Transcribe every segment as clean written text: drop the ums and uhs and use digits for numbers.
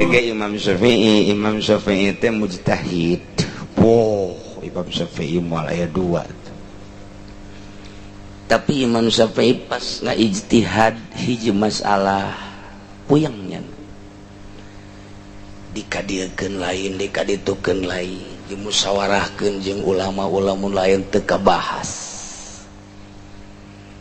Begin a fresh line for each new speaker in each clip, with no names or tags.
Imam Syafi'i, Imam Syafi'i teh mujtahid. Wow, Imam Syafi'i moal aya dua. Tapi Imam Syafi'i pas ngaijtihad hiji masalah puyengnya. Dikadiekeun lain, dikaditukeun lain, dimusyawarahkeun jeung ulama-ulama lain teu kabahas.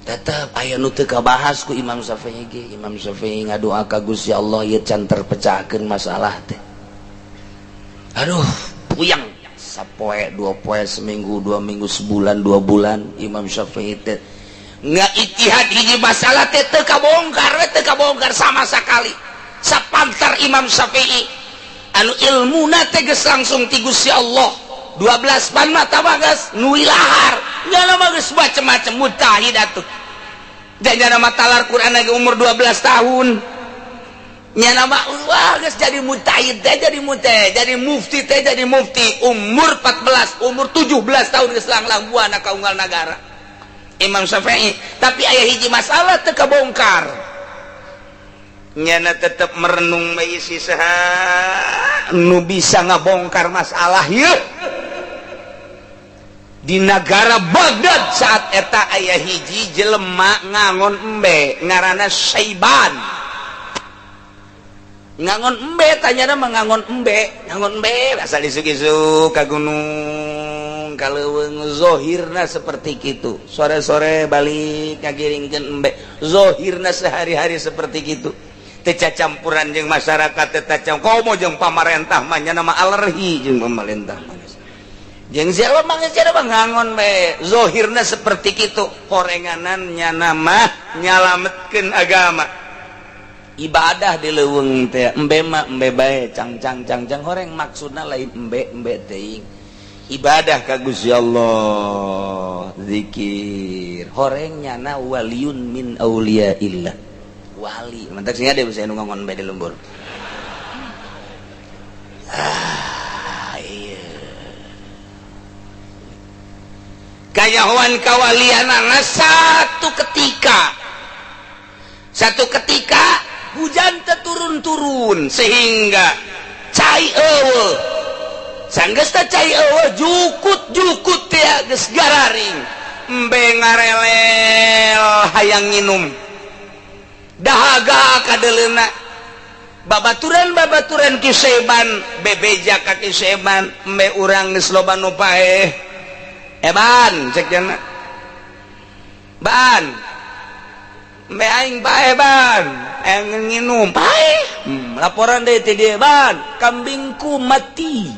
Tetep aya nu teu kabahas ku Imam Syafi'i ge. Imam Syafi'i ngadoa ka Gusti Allah ieu can terpecahkeun masalah teh. Aduh, puyeng sapoe, dua poe, seminggu, 2 minggu, sebulan, 2 bulan Imam Syafi'i teh ngaijtihad hiji masalah teh teu kabongkar, teu kabongkar sama sekali. Sapantar Imam Syafi'i anu ilmuna teh geus langsung ti Gusti Allah. 12 pan mata mah geus nuilahar. Nyana mah geus macem-macem mujtahid atuh. Janyana mah talar Quran lagi umur 12 tahun. Nyana mah wah geus jadi mujtahid teh, jadi mujtahid, jadi mufti teh, jadi mufti umur 14, umur 17 tahun geus langlang buana ka unggal nagara. Imam Syafi'i, tapi aya hiji masalah teu kabongkar. Nyana tetep merenung bae si saha nu bisa ngabongkar masalah ieu. Di negara Baghdad saat eta aya hiji jelema ngangon embe ngaranna Saiban. Ngangon embe tanyana mah ngangon embe, ngangon embe asal isuk-isuk ka gunung ka leuweung zohirna seperti kitu. Sore-sore balik ngagiringkeun embe, zohirna sehari-hari seperti kitu. Teu cacampuran jeung masyarakat, teu cacam komo jeung pamarentah mah nya nama alergi jeung pamarentah mah. Jeung siapa mah siapa ngangon bae zohirna seperti kitu, horenganan nyana mah nyalametkeun agama. Ibadah di leuweung teh embe mah embe bae cang cang cang cang horeng maksudna lain embe embe teuing. Ibadah ka Gusti Allah, zikir. Horeng nyana waliun min auliyaillah. Wali, mantak sing ada bisa nu ngangon bae di lembur. Ah, iya. Kayahuan kawalianana satu ketika hujan terturun-turun sehingga cai eueuh sanggeus teh cai eueuh jukut-jukut teh geus gararing embe ngarelel hayang nginum dahaga kadeleuna babaturan-babaturan Ki Seban bebeja ka Ki Seban embe urang geus loba nu paeh. Eban cek jana ban embe aing paeh ban aing nginum paeh laporan deui ti dieu ban kambingku mati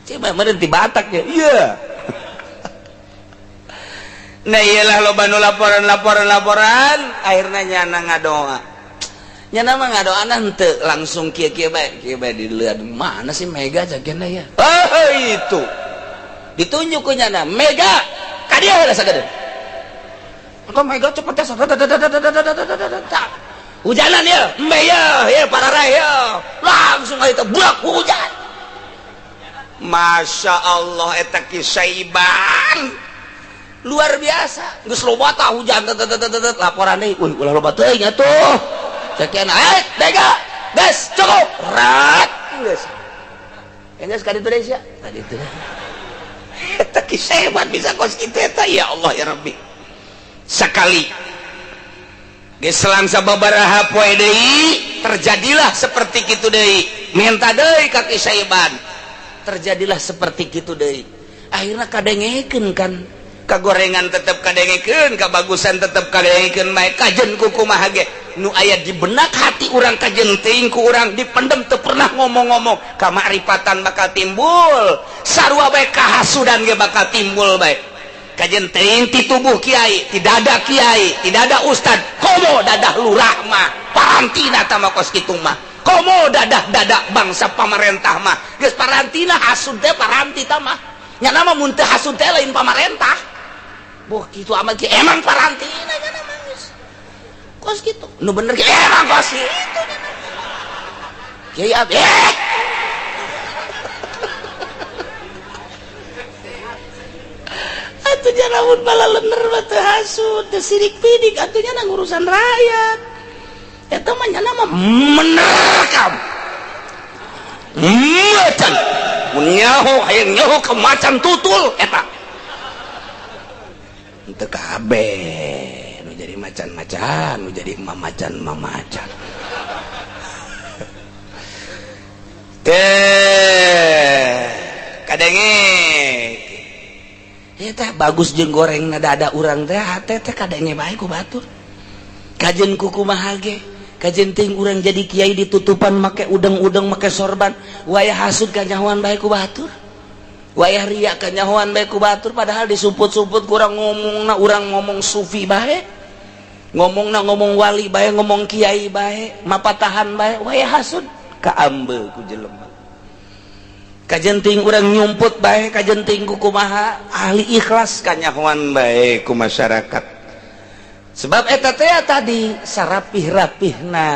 coba meureun ti Batak ya iya. Nah iyalah loba nu laporan laporan laporan akhirna nyana ngadoa nyana mah ngadoana henteu langsung kieu kieu bae kieu bae dilihat mana sih Mega cek jana ya oh itu ditunjuk ku nyana Mega ka dieu heula sagede engko Mega cepet teh hujanan ya embe ya ya pararai ya langsung aja teh buak hujan. Masya Allah eta Ki Saiban luar biasa geus loba tah hujan laporan deui euy ulah loba teuing atuh sekian eh Mega geus cukup rat geus geus ka ditu deui sia ka ditu eta Ki Saiban bisa kos kitu eta ya Allah ya Rabbi. Sekali geus selang sababaraha poe deui terjadilah seperti kitu deui minta deui ka Ki Saiban terjadilah seperti kitu deui akhirna kadengekeun kan kagorengan tetep kadengekeun kabagusan tetep kadengekeun bae kajen ku kumaha ge nu aya di benak hati urang kajen teuing ku urang dipendem teu pernah ngomong-ngomong kamakrifatan bakal timbul sarua bae kahasudan ge bakal timbul bae kajen teuing ti tubuh kiai ti dada kiai ti dada ustad komo dadah lurah mah parantina tah mah kos kitu mah komo dadah-dadah bangsa pamarentah mah geus parantina hasud teh paranti tah mah nyana mah mun teu hasud teh lain pamarentah boh kitu amat ge emang parantina nyana mah geus kos kitu nu bener ge emang kos kitu nyana kiai abdi atuh nyana mun balalener mah teu hasud teu sirik pidik atuh nyana ngurusan rakyat eta mah nyana mah mener kabeh. Macan mun nyaho hayang nyaho ke macan tutul eta. Teu kabeh nu jadi macan-macan, nu jadi mamacan-mamacan. Teh kadenge ieu teh bagus jeung gorengna dada urang teh hate teh kadenge bae ku batur. Kajen kukumaha ge, kajen ting urang jadi kiai ditutupan make udeng-udeng make sorban, wayah hasud kanyahoan bae ku batur. Wayah riya kanyahoan bae ku batur, padahal disumput-sumput kurang ngomongna urang ngomong sufi bae. Ngomongna ngomong wali bae, ngomong kiai bae, mapatahan bae, wayah hasud kaambe ku jelema. Kajen ting urang nyumput bae, kajen ting kukumaha ahli ikhlas kanyahoan bae ku masyarakat. Sebab eta teh tadi sarapih-rapihna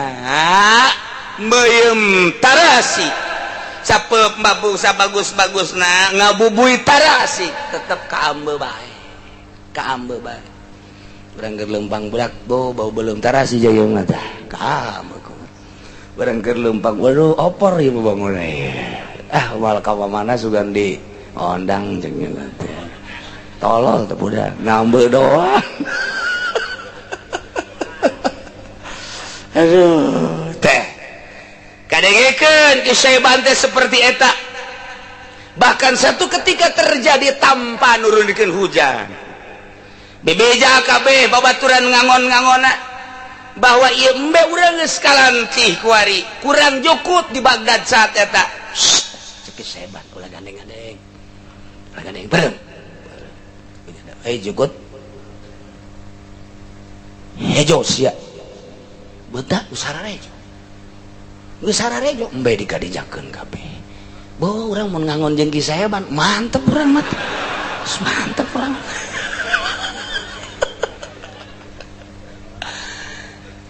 meuyeum tarasi sapeup mabuk sabagus-bagusna ngabubui tarasi tetep kaambe bae, kaambe bae. Urang keur leumpang budak bau beuleum tarasi jayeuna tah kaambe ku. Urang keur leumpang waduh opor ieu bangun ah moal ka mana sugan di ondang jeung nya teh. Tolol teh budak ngambe doang. Aduh teh kadengekeun Kisaiban teh seperti eta. Bahkan satu ketika terjadi tanpa nurunkeun hujan. Bebeja kabeh babaturan ngangon-ngangona bahwa ieu embe urang geus kalantih kuari, kurang jukut di Baghdad saat eta. Cek Kisaiban ulah gandeng-gandeng. Ulah gandeng bareng. Eh jukut. Hejo sia. Betak usararejo. Usararejo embe dikadijakeun kabeh. Bo urang mun ngangon jeung Kisaiban mantep urang mah. Mantep urang.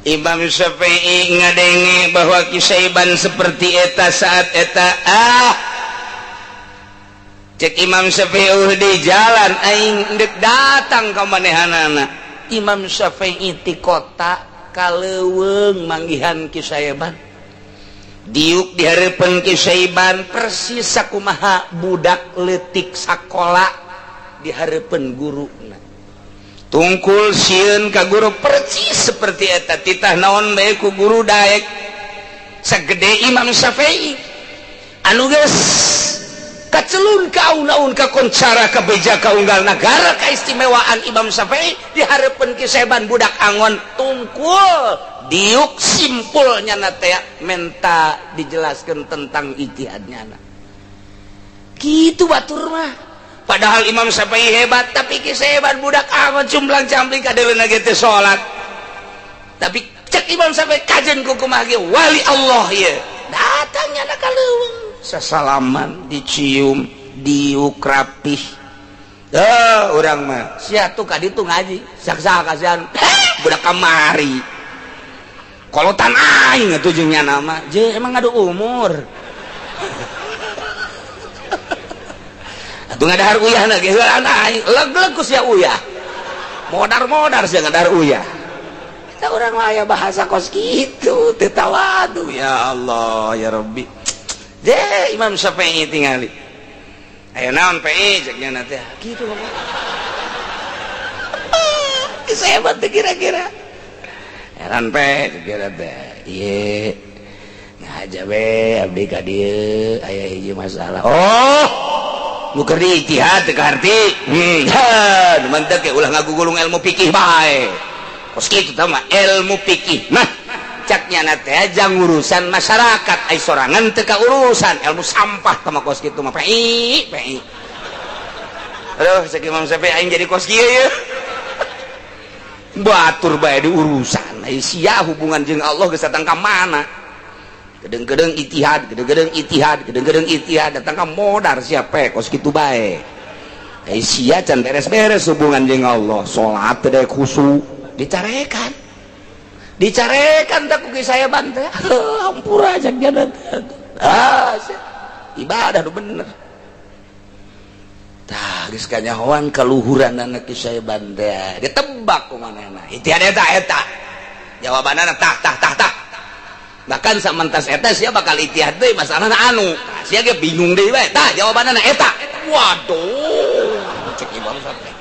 Imam Syafi'i ngadenge bahwa Kisaiban seperti eta saat eta ah. Cek Imam Syafi'i di jalan aing deuk datang ka manehanana. Imam Syafi'i ti kota kaleuweung manggihan Kisaiban. Diuk di hareupeun Kisaiban persis sakumaha budak leutik sakola di hareupeun guruna. Tungkul sieun ka guru persis seperti eta titah naon bae ku guru daek. Sagede Imam Syafi'i anu geus kacelun ka aun-aun ka koncara ka beja ka unggal nagara kaistimewaan Imam Syafi'i di hareupeun Kisaiban budak angon tungkul diuk simpulnya na teh menta dijelaskeun tentang ijtihadnya na. Kitu batur mah. Padahal Imam Syafi'i hebat, tapi Kisaiban budak angon cumblang-cambling kadeuleuna ge teu salat. Tapi cek Imam Syafi'i kajen ku kumaha ge wali Allah ieu. Datangnya na ka leuweung. Sasalaman dicium diuk rapih. Urang mah sia tuh ka ditu ngaji saksa kasihan budak kamari. Kolotan aing atuh jeung nya mah. Je emang ngadu umur. Atuh ngadahar uyahna ge heulaan aing leg-leg ku sia uyah. Modar-modar sia ngadahar uyah. Eta urang mah aya bahasa kos kitu teu tawadu ya Allah ya Rabbi. Je Imam Syafi'i tingali. Aya naon PI cek nya teh. Kitu mah. Geus hebat teh kira-kira. Heran pe kira teh. Ieu ngaja we abdi ka dieu aya hiji masalah. Oh, nu keur diijtihad teu kaharti. Ha, nu mantep ge ulah ngagugulung ilmu fikih bae. Kos kitu tah mah ilmu fikih mah cak nyana teh jang urusan masyarakat ai sorangan teu ka urusan ilmu sampah tah mah kos kitu mah PI PI. Aduh cek Imam Syafi'i aing jadi kos kieu ye. Batur bae di urusan ai sia hubungan jeung Allah geus datang ka mana. Gedeng-gedeng ijtihad, gedeng-gedeng ijtihad, gedeng-gedeng ijtihad datang ka modar sia pe kos kitu bae. Ai sia can beres-beres hubungan jeung Allah, salat teh daek khusyuk dicarekan. Dicarekan tak ku saya bantah. Hampura cak jana teh. Ah, ibadah nu bener. Tah geus kanyahoan kaluhuranana ki Saiban teh. Ditebak ku manehna. Ijtihad eta eta. Jawabanana tah tah tah tah. Bahkan samantas eta sia bakal ijtihad deui masalahna anu. Sia ge bingung deui bae. Tah jawabanna eta. Waduh, cek Imam Syafi'i.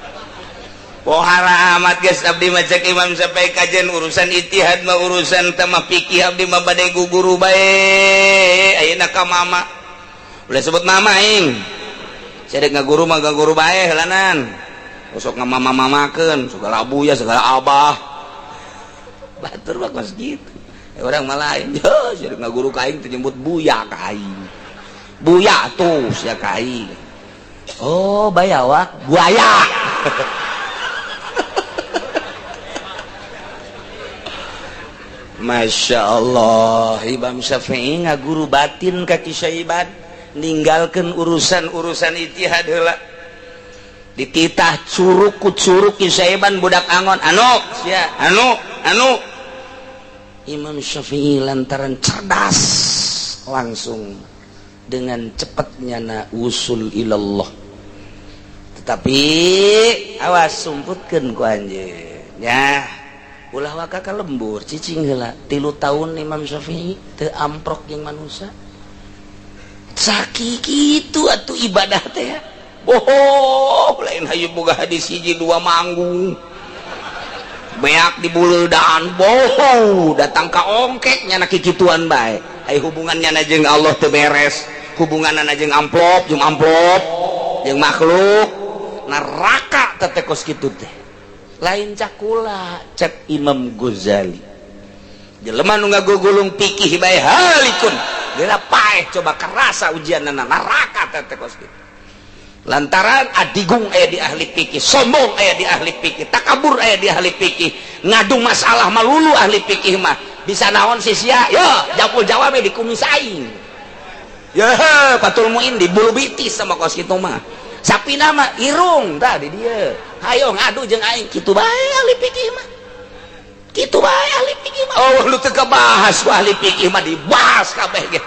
Pohara amat geus abdi mah cek Imam Syafi'i kajen urusan ijtihad mah urusan teh mah fikih abdi mah bade guguru bae. Ayeuna ka mama. Ulah sebut mama aing. Sia dek ngaguru mah gaguru bae heulanan. Sok ngamama-mamakeun segala abuya segala abah. Batur mah kos kitu. Orang mah lain. Yo sia dek ngaguru ka aing teh nyebut buya ka aing. Buya tuh sia ka aing. Oh, bayawak buaya. Masya Allah, Imam Syafi'i ngaguru batin ka Ki Syaiban, ninggalkeun urusan-urusan ijtihad heula. Dititah curug ku curug Ki Syaiban budak angon, anu sia, anu, anu. Imam Syafi'i lantaran cerdas langsung dengan cepatnya na usul ilallah. Tetapi awas sumputkeun ku anjeun ya. Ulah waka ka lembur cicing heula 3 tahun Imam Syafi'i teu amprok jeung manusia. Sakitu atuh ibadah teh. Bohong lain hayu boga hadis hiji dua manggung. Beak di buleudan bohong datang ka ongkek nyana kikituan bae. Ai hubungannya na jeung Allah teu beres, hubunganna jeung amplop jeung makhluk neraka teh kos kitu teh. Lain cakula cek Imam Ghazali jelema nu ngagugulung pikih bae halikun geura paeh coba kerasa ujianna neraka teh kos kitu. Lantaran adigung aya di ahli pikih, sombong aya di ahli pikih, takabur aya di ahli pikih, ngadu masalah malulu ahli pikih mah bisa naon sih sia yo japul jawabe di kumis aing yo patul muin di bulu bitis sama kos kitu mah. Sapi nama irung tah di dieu hayo ngadu jeung aing kitu bae ahli fikih mah kitu bae ahli fikih mah. Oh lu teu kabahas ku ahli fikih mah dibahas kabeh ge.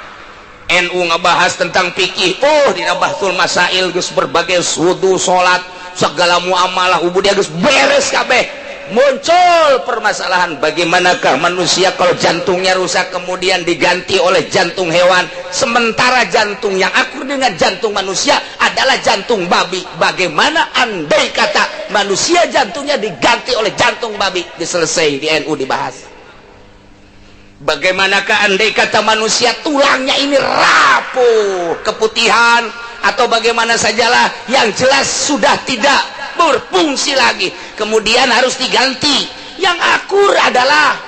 NU ngabahas tentang fikih, oh dina bahsul masail geus berbagai wudu salat segala muamalah ubudiyah geus beres kabeh. Muncul permasalahan bagaimanakah manusia kalau jantungnya rusak kemudian diganti oleh jantung hewan, sementara jantung yang akur dengan jantung manusia adalah jantung babi. Bagaimana andai kata manusia jantungnya diganti oleh jantung babi? Diselesai di NU dibahas. Bagaimanakah andai kata manusia tulangnya ini rapuh, keputihan atau bagaimana sajalah, yang jelas sudah tidak berfungsi lagi, kemudian harus diganti. Yang akur adalah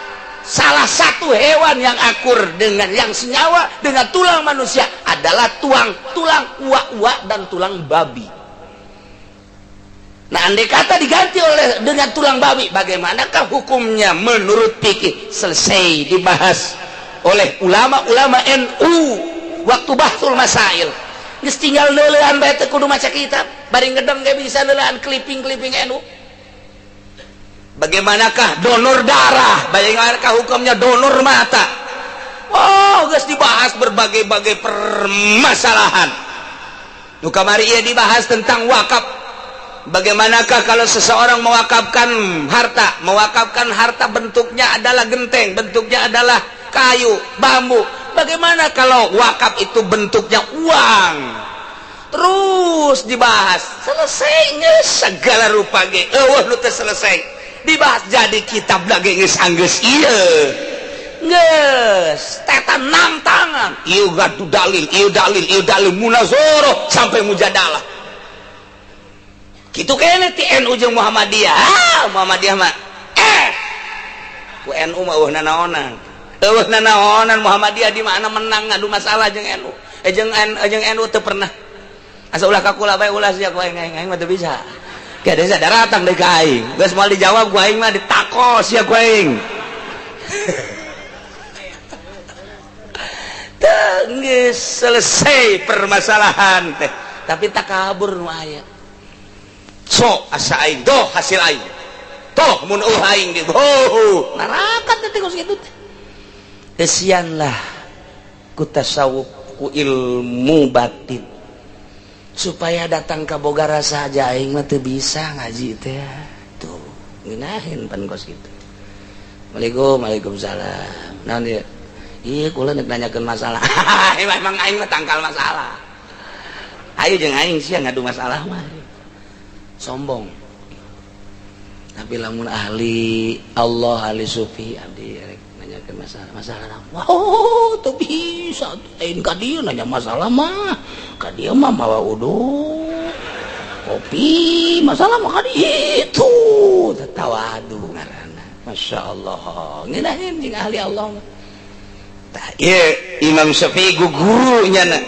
salah satu hewan yang akur dengan yang senyawa dengan tulang manusia adalah tulang uak-uak dan tulang babi. Nah, andai kata diganti oleh dengan tulang babi, bagaimanakah hukumnya menurut fikih? Selesai dibahas oleh ulama-ulama NU waktu bahsul masail. Geus tinggal neuleuan bae teu kudu maca kitab, bari ngedeng ge bisa neuleuan clipping-clipping NU. Bagaimanakah donor darah? Bagaimanakah hukumnya donor mata? Oh, geus dibahas berbagai-bagai permasalahan. Nu kamari ieu dibahas tentang wakaf. Bagaimanakah kalau seseorang mewakafkan harta? Mewakafkan harta bentuknya adalah genteng, bentuknya adalah kayu, bambu. Bagaimana kalau wakaf itu bentuknya uang? Terus dibahas, selesainya segala rupa ge. Eueuh nu teu selesai. Dibahas jadi kitab lagi geus anggeus ieu. Geus tetan enam tangan. Ieu gadu dalil, ieu dalil, ieu dalil munazarah sampai mujadalah. Kitu kene ti NU jeung Muhammadiyah. Ah, Muhammadiyah mah ku NU mah eueuh nanaonan. Eueuh nanaonan Muhammadiyah di mana menang ngadu masalah jeung NU. Jeung NU teu pernah. Asa ulah ka kula bae ulah sia ku aing aing mah teu bisa. Ke desa daratang deui ka aing. Geus moal dijawab ku aing mah ditakos sia ku aing. Teu geus selesai permasalahan teh. Tapi takabur nu aya. So asa aing doh hasil aing. Toh mun eueuh aing di oh neraka teh kos kitu teh. Kesianlah ku tasawuf ku ilmu batin. Supaya datang ka boga rasa aja aing mah teu bisa ngaji teh. Tuh ngeunaheun pan kos kitu. Waalaikumsalam. Waalaikumsalam. Naon ieu? Iya, kula nek nanyakeun masalah. Emang aing mah tangkal masalah. Ayo jeung aing sia ngadu masalah mah. Sombong. Tapi lamun ahli Allah, ahli sufi, abdi rek nanyakeun masalah. Masalah naon? Wow, teu bisa lain ka dieu nanya masalah mah. Ka dieu mah mawa uduk. Kopi, masalah mah ka ditu. Tawadu ngaranna. Masya Allah. Ngeunaheun jeung ahli Allah mah. Tah, ieu Imam Syafi'i gugurunya na.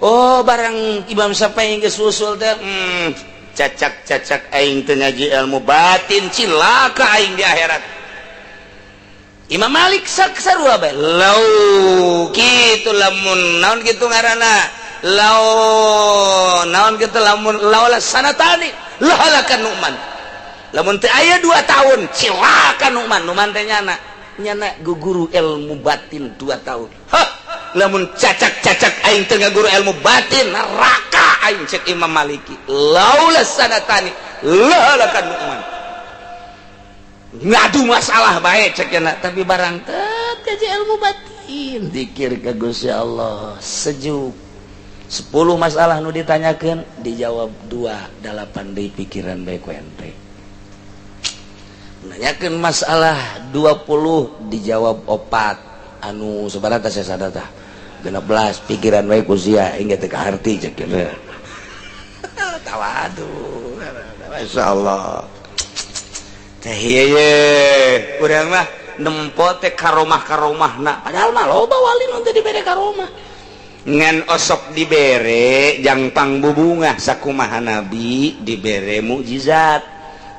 Oh, barang Imam Syafi'i geus usul teh, cacak-cacak aing teu ngaji ilmu batin, cilaka aing di akhirat. Imam Malik sak sarua bae. Lau kitu lamun naon kitu ngaranna? Lau naon kitu lamun laula sanatani lahalakan Nu'man. Lamun teu aya 2 tahun cilaka Nu'man. Nu'man teh nyana nyana guguru ilmu batin 2 tahun. Hah, lamun cacak-cacak aing teu ngaguru ilmu batin, neraka aing, cek Imam Maliki. Laula sanatani lahalakan Nu'man. Ngadu masalah bae cek nya, tapi barang teu ngaji ilmu batin, dikir ka Gusti Allah, sejuk. 10 masalah nu ditanyakeun dijawab 2, 8 deui pikiran bae ku ente. Nanyakeun masalah 20 dijawab 4, anu sabaraha teh sada tah 16 pikiran bae ku sia hingga teu kaharti cek nya. Tawadu. Masyaallah. Teh ieu urang mah nempo teh karomah-karomahna, padahal mah loba wali nu teu dibere karomah. Ngan osok dibere jangpang bubungah, sakumaha nabi dibere mukjizat,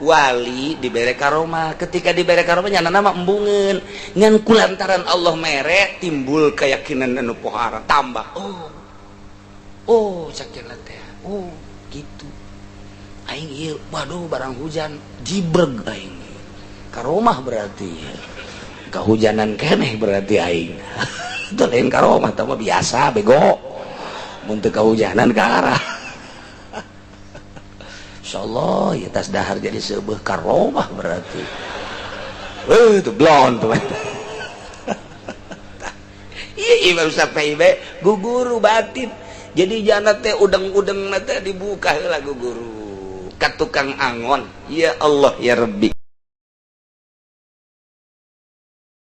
wali dibere karomah. Ketika dibere karomah nyana nama embungeun, ngan kulantaran Allah mere timbul keyakinan anu pohara tambah. Oh, oh cek teh, oh gitu aing ieu, waduh barang hujan jibreg aing karomah, berarti kehujanan keneh, berarti aing itu lain karomah, tah mah biasa bego mun teu kahujanan ka arah. Insyaallah ya tas dahar jadi sebuah karomah berarti. Itu blon tuh. Iya, Imam Syafi'i bae guguru batin. Jadi jana teh udeng-udeng teh dibuka heula guguru ka tukang angon. Ya Allah ya Rabbi.